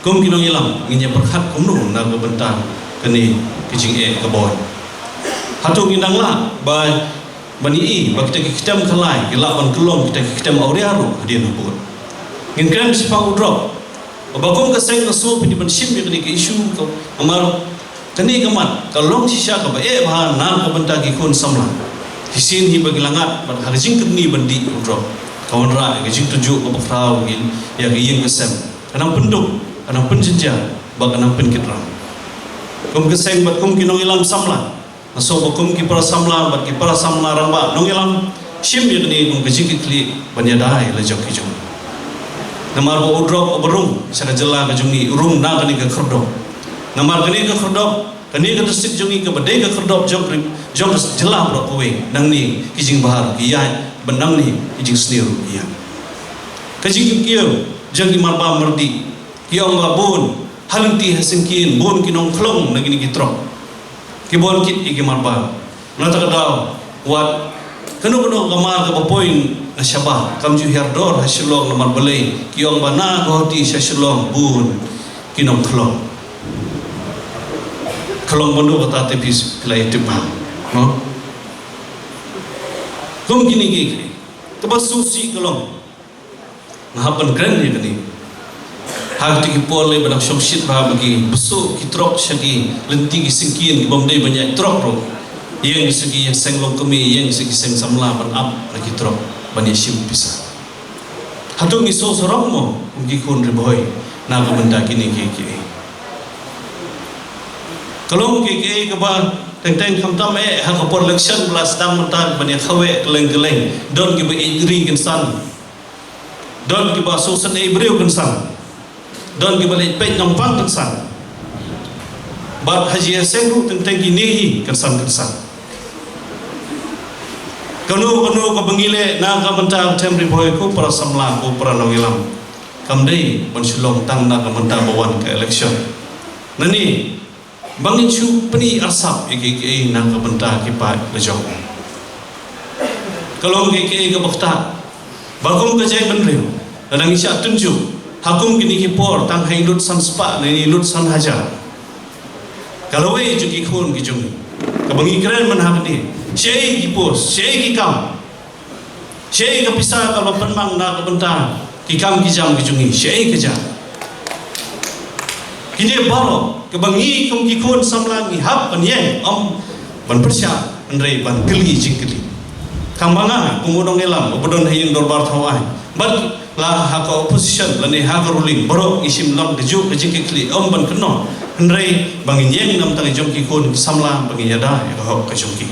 Kum ki nongïalam ngin ïa pyrkhat kumno na ka bynta kane ka jingeh kaba wan. Hato ngin dang lah ba ban ïohi ba kita ki kyntem khalai ki lah ban kyllon kita ki kyntem awria ruh hadien habud. Ngin kren shaphang u drok. Ba kum ka seng nga sngew phi dei ban shim ïa kane ka issue ka, namar kane ka mat ka long shisha kaba eh bha na ka bynta ki khun samla. Shisien hi ba ki la ngat bad ha ka jingkyrni ban dih u drok, ka wanrah ïa ka jingtynjuh kaba khraw ïa ka ïing ka sem. Ka nang pynduk, ka nang pynjynjar bad ka nang pynkitram. Kum ka seng bad kum ki nongïalam samla, nga sngew ba kum ki para samla bad ki para samla rangbah nongïalam, shim ïa kane kum ka jingkitkhlieh ban ïada ïa la jong ki jong. Namar ba u drok uba rung sha ka jylla ka jong ngi u rung na kane ka khyrdop. Namar kane ka khyrdop, kane ka district jong ngi kaba dei ka khyrdop jong ka, jong ka jylla baroh kawei, nangne ki jingbha ki ïaid bad nangne ki jingsniew ki ïaid. Ka jingkiew jong ki marbam mardih, ki ong ba bun ha lynti ha syngkien bun ki nongkhlong na kine ki trok. Ki bun kit ïa ki marbam. Na kata ka daw, wat kano kano ka mar kaba poi na shabar, kam ju hiar dor ha Shillong namar balei, ki ong ba na ka hoti sha Shillong bun ki nongkhlong. Khlong bun du kata te phi la ïa tip bha, no? Kum kine ki, kaba sngewsih ka long. Nga hap ban kren ïa kane. Ha kito ki por lei ba dang shong shit bha ba ki pyrshah ki trok sha ki lynti ki syngkien ki bym dei ban ïaid trok ruh. Ïeng sha ki ïing seng longkmie, ïeng sha ki seng samla ban ap na ki trok ban ïa shim pisa. Hato ngi sngewsarong mo kum ki khun Ri Bhoi na ka bynta kine kiei kiei? Ka long kiei kiei kaba teng teng khamtam eh ha ka por election ba la sdang mynta ban ïa khawiah kylleng kylleng. Don kiba ïeit ri kynsan. Don kiba sngewsynei briew kynsan. Don kiba leit peit nongpang kynsan. Bad ha jingïaseng ruh teng teng kine hi kynsan kynsan. Kano kano kaba ngi leh na ka bynta ka them Ri Bhoi, ko para samla ko para nongïalam, kam dei ban shu long tang na ka bynta ba wan ka election. Nangne ba ngin shu pyni arsap ïa kiei kiei na ka bynta ki paid la jong. Ka long kiei kiei kaba ktah ba kum ka jaitbynriew lada ngi shah tynjuh ha kum kine ki por tang ha i lut san spah ne i lut san hajar. Ka lawei jong ki khun ki jong ngi kaba ngi kren man ha kane, shaei ki post, shaei ki kam, shaei ka pisa kaba pynmang na ka bynta ki kam ki jam ki jong ngi, shaei ka jam. Kine baroh kaba ngi kum ki khun samla ngi hap ban ïeng, ym ban pyrshah hynrei ban kylli jingkylli. Tang ba nga kum u nongïalam uba don ha ïing dorbar thaw aiñ bad la ha ka opposition lane ha ka ruling, baroh ngi shim lang kajuh ka jingkitkhlieh, ym ban kynnoh hynrei ba ngin ïeng na bynta ki jong ki khun samla ba ngin ïada ïa ka hok ka jong ki.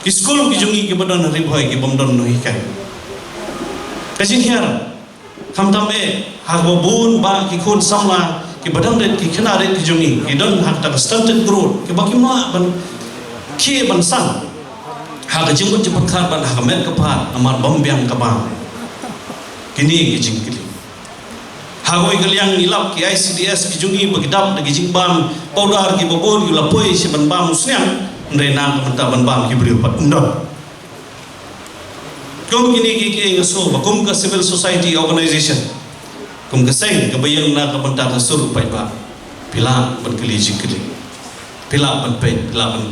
Ki skul ki jong ngi kiba don ha Ri Bhoi ki bym don nonghikai. Ka jinghiar khamtam eh ha kaba bun ba ki khun samla kiba dang rit, ki khynnah rit ki jong ngi ki don ha kata ka stunted growth, kiba kim lah ban khie ban san ha ka jingmut jingpyrkhat bad ha ka met ka phad namar bym biang ka bam. Kine ki jingkylli. Ha kawei ka liang ngi lap ki I C D S ki jong ngi ba ki dap da ki jingbam powder kiba bun, ki la poi sha ban bam u sniang, hynrei na ka bynta ban bam ki briew pat ym don. Kum kine kiei kiei nga sngew ba kum ka civil society organization, kum ka seng kaba ïeng na ka bynta ka sur paidbah, phi lah ban kylli jingkylli. Phi lah ban peit, phi lah ban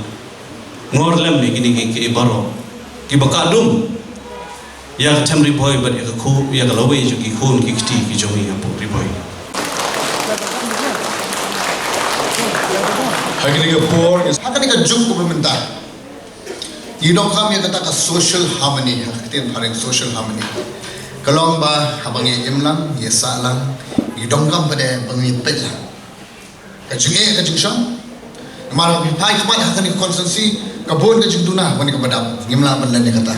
ngor lem ïa kine kiei kiei baroh kiba ka dum ïa ka them Ri Bhoi bad ïa ka khu, ïa ka lawei jong ki khun ki kti ki jong ngi hapoh Ri Bhoi. Ha kane ka por, ha kane ka juk kaba mynta, ngi donkam ïa kata ka social harmony, ha ka ktien phareng social harmony. Ka long ba haba ngi im lang, ngi sah lang, ngi donkam pat de ba ngi peit lang ka jingeh ka jingshong. Namar ba phi phai khmat ha kane ka constituency, ka bun ka jingduna kane kaba dap, ngim lah ban len ïa kata.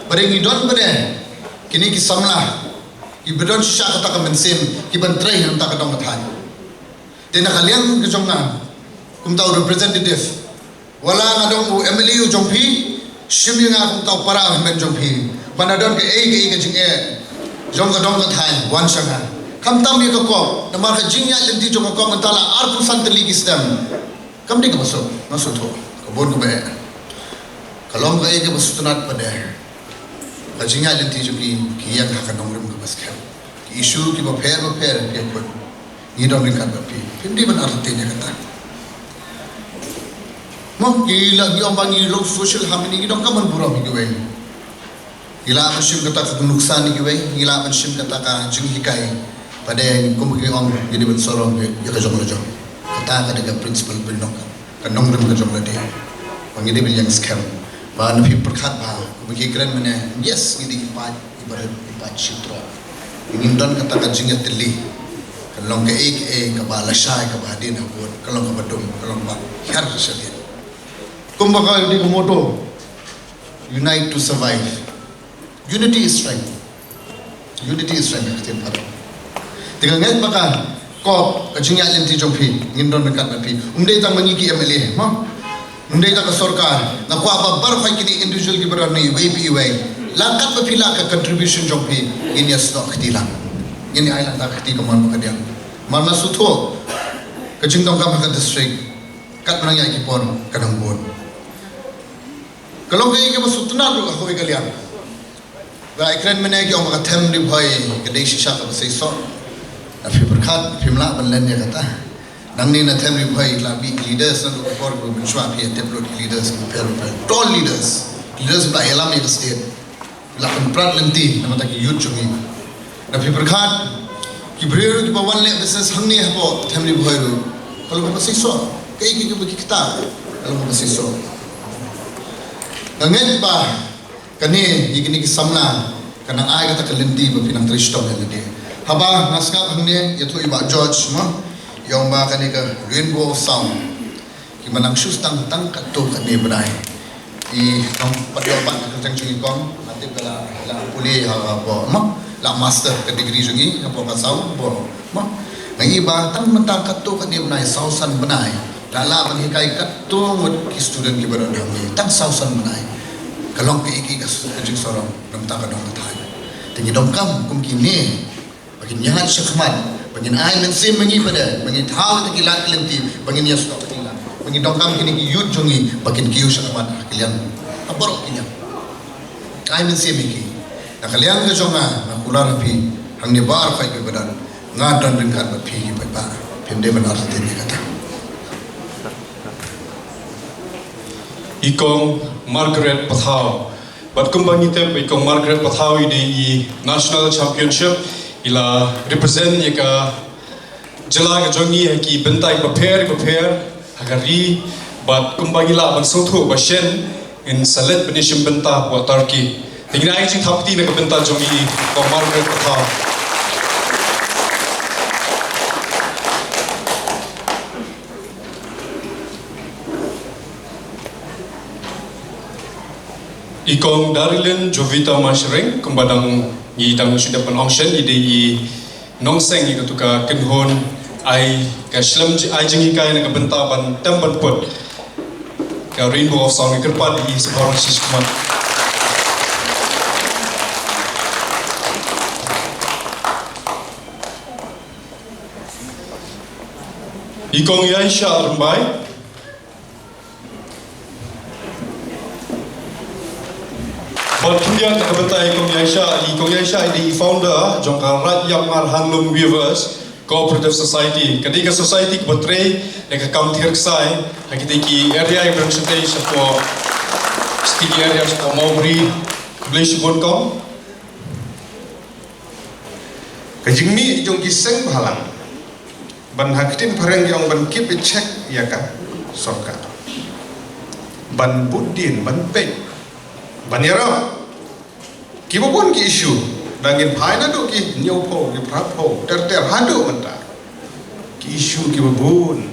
Ba dei ngi don pat de kine ki samla kiba don shisha kata ka mynsiem ki ban trei na kata ka dong ka thaiñ. Te na ka liang ka jong nga kumta u representative, wat la nga dong u M L A u jong phi, shim ïa nga kumta u para hynmen jong phi. Ba na don kaei kaei ka jingeh jong ka dong ka thaiñ, wan sha nga. Khamtam ïa ka kop, namar ka jingïaid lynti jong ka kop mynta la arphew san tylli ki stem. Kam dei kaba suk, nga sngewthuh ka bun kaba eh. Ka long kaei kaba sngewtynnat pat de, ka jingïaid lynti jong ki, ki ïeng ha ka nongrim kaba skhem. Ki issue kiba pher ba pher phi ïa put. Ngi don ryngkat bad phi. Phim dei ban artatien ïa kata. Mo, ngi la, ngi ong ba ngi long social harmony, ngi donkam ban burom ïa kiwei. Ngi lah ban shim kata ka nuksan ïa kiwei, ngi lah ban shim kata ka jinghikai. Pat de kum ki ong, ngi dei ban sarong ïa ka jong la jong. Kata ka dei ka principle ba ngi donkam. Ka nongrim ka jong lade. Ba ngi dei ban ïeng skhem. Ba na phi pyrkhat ba, kumba ki kren mynne, yes, ngi dei ki paid, ki barit, ki paid shitrhem. Ngin don kata ka jingïatylli. Ka long kaei kaei kaba lashai, kaba hadien habud, ka long kaba dum, ka long ba hiar shadien. Kumba ka dei ka motto, unite to survive. Unity is strength. Unity is strength, ka ktien Phareng. Te nga ngeit ba ka kop, ka jingïaid lynti jong phi, ngin don ryngkat bad phi. Um dei tang ma ngi ki M L A, mo? Um dei tang ka sorkar, nga kwah ba baroh kine individual kiba don hangne, iwei pa iwei. La katba phi lah ka contribution jong phi, ngin ïa snoh kti lang. Ngin ïa ai lang da ka kti kamon ba ka diang. Namar nga sngewthuh, ka jingdonkam ha ka district, katba nang ïaid ki por, ka nang bun. Ka long kaei kaba sngewtynnat ruh ha kawei ka liang. Ba la kren mynne ki ong ba ka them Ri Bhoi ka dei shisha kaba seisoh. Lada phi pyrkhat phim lah ban len ïa kata. Nangne na them Ri Bhoi la mih ki leaders naduh ka por kaba mynshuwa, phi ïa tip lut ki leaders kiba pher ba pher. Tall leaders. Leaders ba ïalam ïa ka state. La pynprat lynti na ka bynta ki youth jong ngi. Lada phi pyrkhat ki briew ruh kiba wan leh business hangne hapoh them Ri Bhoi ruh, ka long kaba seisoh. Kaei kaei kaba ki ktah, ka long kaba seisoh. Nga ngeit ba kane, ïa kine ki samla, ka nang ai kata ka lynti ba phi nang trei shitom ïa lade. Haba nga sngap hangne, ïathuh ïa i Bah George, mo, i ong ba kane ka Rainbow of Sound, ki ma nang shu tang tang katto katne bnai. I kam pat ïoh ban ka kyrteng jong i kong, nga tip ka la, la pule ha, ha, mo, la master ka degree jong i hapoh ka sound, mo. Nga i ba tang mynta katto katne bnai, saw san bnai. La lah ban hikai katto ngut ki student kiba don hangne, tang saw san bnai. Ka long kaei kaei ka s-, ka jingsarong, namar ka dong ka thaiñ. Te ngi donkam kum kine, ba ngin ïaid shakhmat, ba ngin ai mynsiem ma ngi pat de, ba ngin thaw ïa ki lad ki lynti, ba ngin ïa snoh kti lang. Ba ngin donkam kine ki youth jong ngi, ba kin kiew shakhmat ha ki liang, ha baroh ki liang. Ai mynsiem ïa ki. Na ka liang ka jong nga, nga kular ha phi, hangne baroh kawei ba don, nga don ryngkat bad phi ki paidbah. Phim dei ban artatien ïa kata. I Kong Margaret Pathaw. Bad kumba ngi tip, i Kong Margaret Pathaw i dei i National Championship, i la represent ïa ka jylla ka jong ngi ha ki bynta kiba pher, kiba pher, ha ka ri, bad kumba ngi lah ban sngewthuh ba shen, ngin sa leit ban ïashim bynta hapoh Turkey. Te ngin ai ka jingthap kti na ka bynta jong i Kong Margaret Pathaw. I Kong Darilyn Jovita Masharing, kumba dang ngi dang shu dep ban ong shen, i dei i nongseng ïa katu ka kynhun ai ka shlem ji-, ai jinghikai na ka bynta ban tem ban put ka Rainbow of Sound. Ngi kyrpad ïa i sa kawang shisha khmat. I Kong Yaisha Rymbai. Bad khyndiat na ka bynta i Kong Yaisha, i Kong Yaisha i dei i founder jong ka Raid Ïapmar Handloom Weavers Cooperative Society. Ka dei ka society kaba trei ïa ka kam thiar ksai ha kitei ki area, i briew shatei shapoh, kitei ki area shapoh Mawbri. Khublei shibun kong. Ka jingmih jong ki seng bhalang, ban ha ktien phareng ki ong ban keep a check ïa ka sorkar, ban bud dien, ban peit, ban ïarap. Kiba bun ki issue, dang ngin phai naduh ki hynñiewphew, ki phraphew, ter ter haduh mynta. Ki issue kiba bun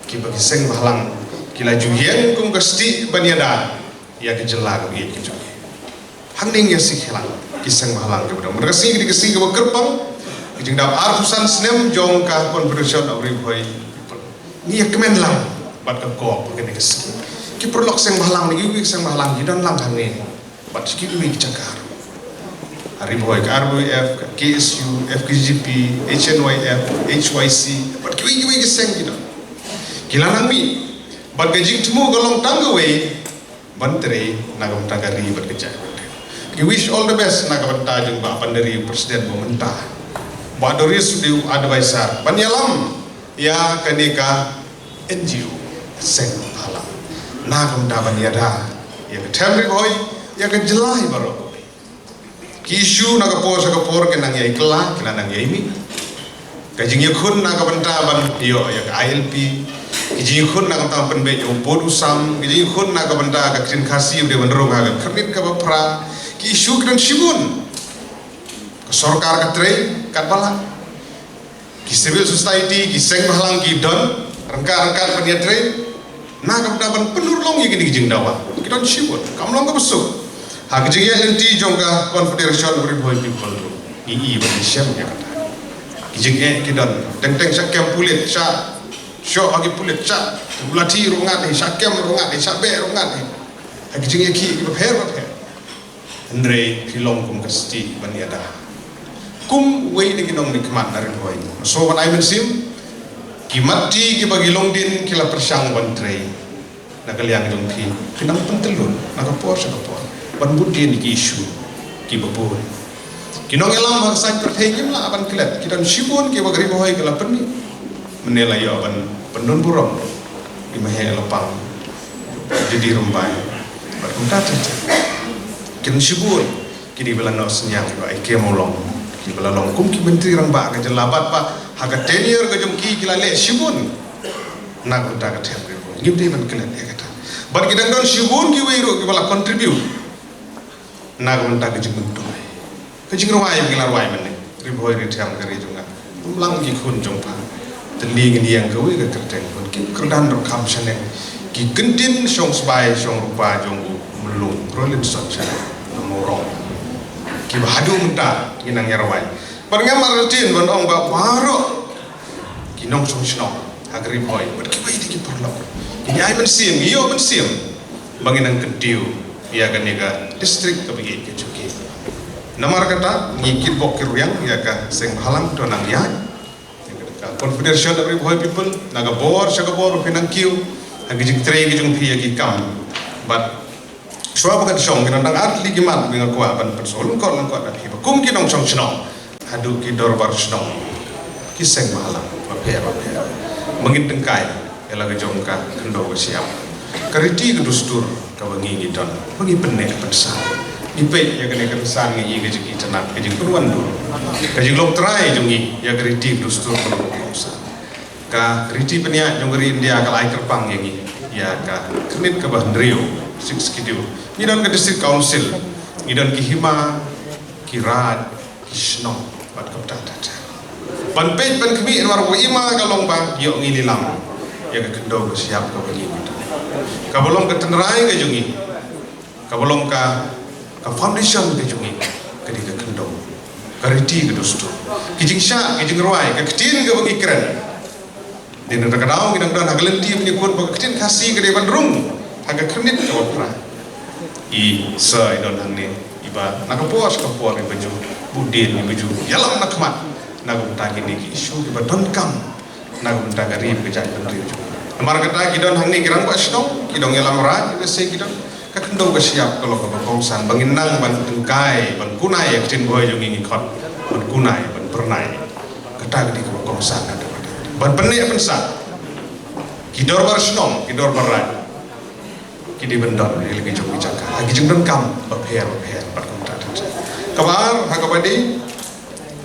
kiba ki seng bhalang ki la ju ïeng kum ka stieh ban ïada ïa ka jylla kaba ïeit ka jong ngi. Hangne ngi ïa sngewkhlaiñ ki seng bhalang kiba don. Mynta ka sngi ka dei ka sngi kaba kyrpang, ka jingdap arphew san snem jong ka Confederation of Ri Bhoi People. Ngi ïa kmen lang bad ka kop ha kane ka sngi. Ki paralok seng bhalang, ngi ki seng bhalang ki don lang hangne bad kiwei ki jaka. Ri Bhoi ka R B F, ka K S U, F K J P, H N Y F, H Y C, bad kiwei kiwei ki seng ki don. Ki la nang mih bad ka jingthmu ka long tang kawei, ban trei na ka bynta ka ri bad ka jaitbynriew. Ngi wish all the best na ka bynta jong Bah Pandari, President ba mynta. Bah Doris u dei u advisor ban ïalam ïa kane ka N G O Seng Bhalang, na ka bynta ban ïada ïa ka them Ri Bhoi, ïa ka jylla hi baroh. Ki issue na ka por sha ka por ki nang ïai kylla, ki la nang ïai mih. Ka jingïakhun na ka bynta ban ïoh ïa ka I L P, ki jingïakhun na ka bynta ban pynbeit ïa u pud u sam, ki jingïakhun na ka bynta ka ktien Khasi ba dei ban rung ha ka Khyrnit kaba phra. Ki issue ki don shibun. Ka sorkar ka trei katba lah. Ki civil society, ki Seng Bhalang ki don ryngkat ryngkat ban ïatrei na ka bynta ban pynurlong ïa kine ki jingdawa. Ki don shibun, kam long kaba suk. Ha ka jingïaid lynti jong ka Confederation of Ri Bhoi People ruh ngi i ban ïashem ïa kata. Ki jingeh ki don, teng teng shah kem pulit, shah shoh ha ki pulit, shah u lathi ruh ngat hi, shah kem ruh ngat hi, shah beh ruh ngat hi. Ha ki jingeh ki, kiba pher ba pher. Hynrei phi long kum ka stieh ban ïada. Kum uwei na ki nongmihkhmat na Ri Bhoi, so ban ai mynsiem, ki mat ti kiba ki longdien ki la pyrshang ban trei. Na ka liang jong phi, phi nang pyntyllun na ka por sha ka por ban bud dien ïa ki issue kiba bun. Ki nongïalam ha ka saiñ pyrthei kim lah ban klet, ki don shibun kiba ka Ri Bhoi ka la pynmih. Mynne la ïoh ban pyndon burom i Maheh Lapang, Jyndi Rymbai bad kumta ter ter. Kin shibun kine ba la noh synñiang, ba ai kem u long, kiba la long kum ki myntri rangbah ka jylla bad ba ha ka tenure ka jong ki ki la leh shibun na ka bynta ka them Ri Bhoi. Ngim dei ban klet ïa kata. Bad ki dang don shibun kiwei ruh kiba la contribute na ka bynta ka jingmyntoi, ka jingrwai ba ngi la rwai mynne. Ri Bhoi Ri Them ka ri jong nga, ym lang ki khun jong pha. Te ngin ïeng kawei ka kyrteng, khun ki kyrdan ruh kham shaneng, ki kyntien shong sbai shong rupa jong u Mlung Rolinson Shaneng na Mawrong, kiba haduh mynta ngi nang ïa rwai. Bad ngam artatien ban ong ba baroh ki nongshong shnong ha ka Ri Bhoi bad kiwei de ki paralok, ngi ai mynsiem, ngi ïoh mynsiem ba ngin nang kyntiew ïa kane ka district kaba ïeit ka jong ki. Namar kata ngi kitbok kitrwiang ïa ka Seng Bhalang, to nang ïaid ïa ka Confederation of Ri Bhoi People, na ka bor sha ka bor phi nang kiew ha ki jingtrei ki jong phi ïa ki kam. Bad shuwa ba ngan shong, ki don tang ar tylli ki mat ba nga kwah ban pynsngew lyngkot lyngkot na phi, ba kum ki nongshong shnong haduh ki dorbar shnong, ki Seng Bhalang bapher bapher, ba ngin tyngkai ïa la ka jong ka khyndew ka shyiap, ka riti ka dustur kaba ngi ngi don, ba ngi pynneh pynsah. Ngi peit ïa kane ka rynsan, ngi ïa ka jingitynnad, ka jingpynwandur, ka jinglong trai jong ngi ïa ka riti ka dustur kaba ngi kongsan. Ka riti pynïaid jong ka ri India ka la ai kyrpang ïa ngi ïa ka Khyrnit kaba hynriew, Sixth Schedule. Ngi don ka District Council, ngi don ki hima, ki raid, ki shnong bad kumta ter ter. Ban peit ban khmih namar ba i ma ka long ba ïoh ngi lilam ïa ka khyndew ka shyiap kaba ngi, kaba long ka tynrai ka jong ngi, kaba long ka, ka foundation ka jong ngi, ka dei ka khyndew, ka riti ka dustur, ki jingshah ki jingrwai, ka ktien kaba ngi kren. Dei na kata ka daw ngi dang don ha ka lynti ban ïakhun ba ka ktien Khasi ka dei ban rung ha ka Khyrnit kaba phra. I sa i don hangne, iba na ka por sha ka por iba ju bud dien, iba ju ïalam na khmat na ka bynta kine ki issue kiba donkam na ka bynta ka ri bad ka jaitbynriew jong ngi. Namar kata ki don hangne ki rangbah shnong, ki nongïalam raid, iba sei ki don, ka khyndew ka shyiap ka long kaba kongsan ba ngin nang ban tyngkai, ban kunai ïa ka ktien Bhoi jong ngi, ngi khot ban kunai, ban pyrnai. Kata ka dei kaba kongsan, kata ban pynneh pynsah. Ki dorbar shnong, ki dorbar raid, ki dei ban don ïa la ki jong ki jaka ha ki jingdonkam bapher bapher bad kumta ter ter. Kaba ar ha kaba dei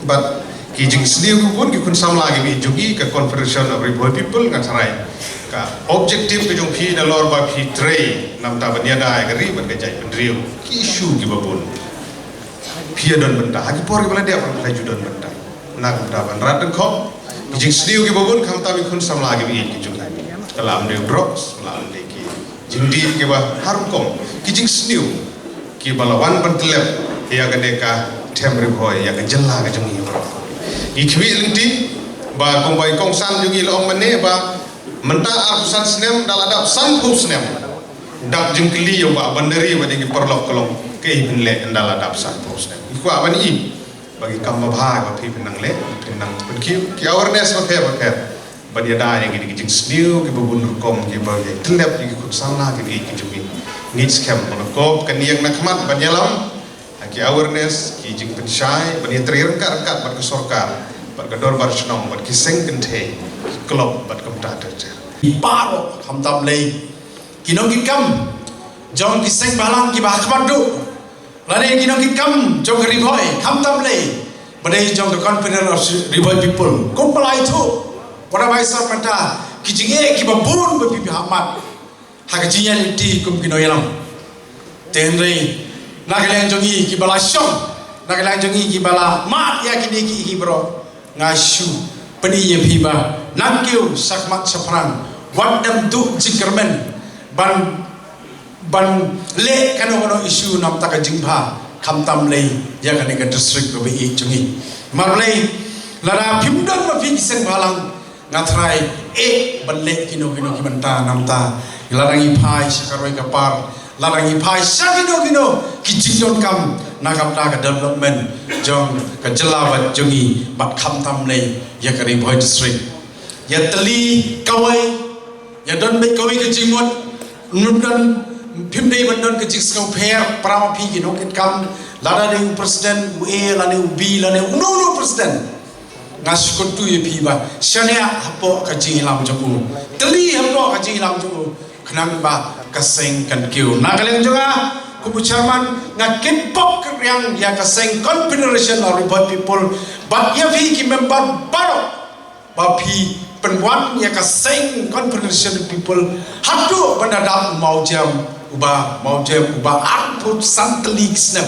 bad ki jingsniew kiba bun, ki khun samla kiba ïeit jong ngi, ka Confederation of Ri Bhoi People, nga tharai ka objective ka jong phi nalor ba phi trei namar ban ïada ïa ka ri bad ka jaitbynriew, ki issue kiba bun phi ïa don bynta ha ki por kiba la dep, phi la ju don bynta na ka bynta ban rat dang khop. Ki jingsniew kiba bun khamtam ki khun samla kiba ïeit ki jong ngi, ka la ym dei drugs, ka la ym dei ki jingdih kiba har rukom, ki jingsniew kiba la wan ban tyllep ïa kane ka them Ri Bhoi, ïa ka jylla ka jong ngi baroh. Ngi khmih lynti ba kumba i kongsan jong ngi la ong mynne ba mynta arphew san snem, da la dap sanphew snem. Dap jingkylli ïa u bah Bandari bad ïa ki paralok, ka long kaei phin leh ynda la dap sanphew snem. Ngi kwah ban i ba ki kam babha ba phi phin nang leh, phin nang pynkiew, ki awareness bapher bapher ban ïada ïa kine ki jingsniew kiba bun rukom kiba ïa tyllep ïa ki khun samla kiba ïeit ki jong ngi. Ngeit skhem ba ka kop kan ïeng na khmat ban ïalam ha ki awareness, ki jingpynshai, ban ïatrei ryngkat ryngkat bad ka sorkar bad ka dorbar shnong bad ki seng kynthei, ki club bad kumta ter ter. Baroh khamtam lei ki nongkitkam jong ki seng bhalang kiba ha khmat duh, lane ki nongkitkam jong ka Ri Bhoi, khamtam lei ba dei jong ka Confederation of Ri Bhoi People, kum ba la ïathuh, wat la bai sah mynta, ki jingeh kiba bun ba phi phi ha khmat ha ka jingïaid lynti kum ki nongïalam. Te hynrei na ka liang jong ngi kiba la shong, na ka liang jong ngi kiba la mad ïa kine kiei kiei baroh, nga shu pyni ïa phi ba nang kiew shakhmat shaphrang, wat dem duh jingkyrmen ban ban leh kano kano issue namar ka jingbha, khamtam lei ïa kane ka district kaba ïeit jong ngi. Namar balei? Lada phim don ma phi ki seng bhalang, nga tharai eh ban leh kino kino ki bynta namar lada ngi phai sha ka roi ka par, lada ngi phai sha kino kino ki jingdonkam na ka bynta ka development jong ka jylla bad jong ngi bad khamtam lei ïa ka Ri Bhoi District. Ïa tylli kawei, ïa don beit kawei ka jingmut, ym don, phim dei ban don ka jingsngewpher para ma phi ki nongkitkam, lada dei u president u A lane u B lane uno uno u president. Nga shu kyntu ïa phi ba shaniah hapoh ka jingïalam jong u, tylli hapoh ka jingïalam jong u, khnang ba ka seng kan kiew. Na ka liang jong nga kum u chairman, nga kynpok kynriang ïa ka seng Confederation of Ri Bhoi People bad ïa phi ki member baroh ba phi pynwan ïa ka seng Confederation of People haduh ban da dap u mawjem uba, mawjem uba arphew san tylli ki snem.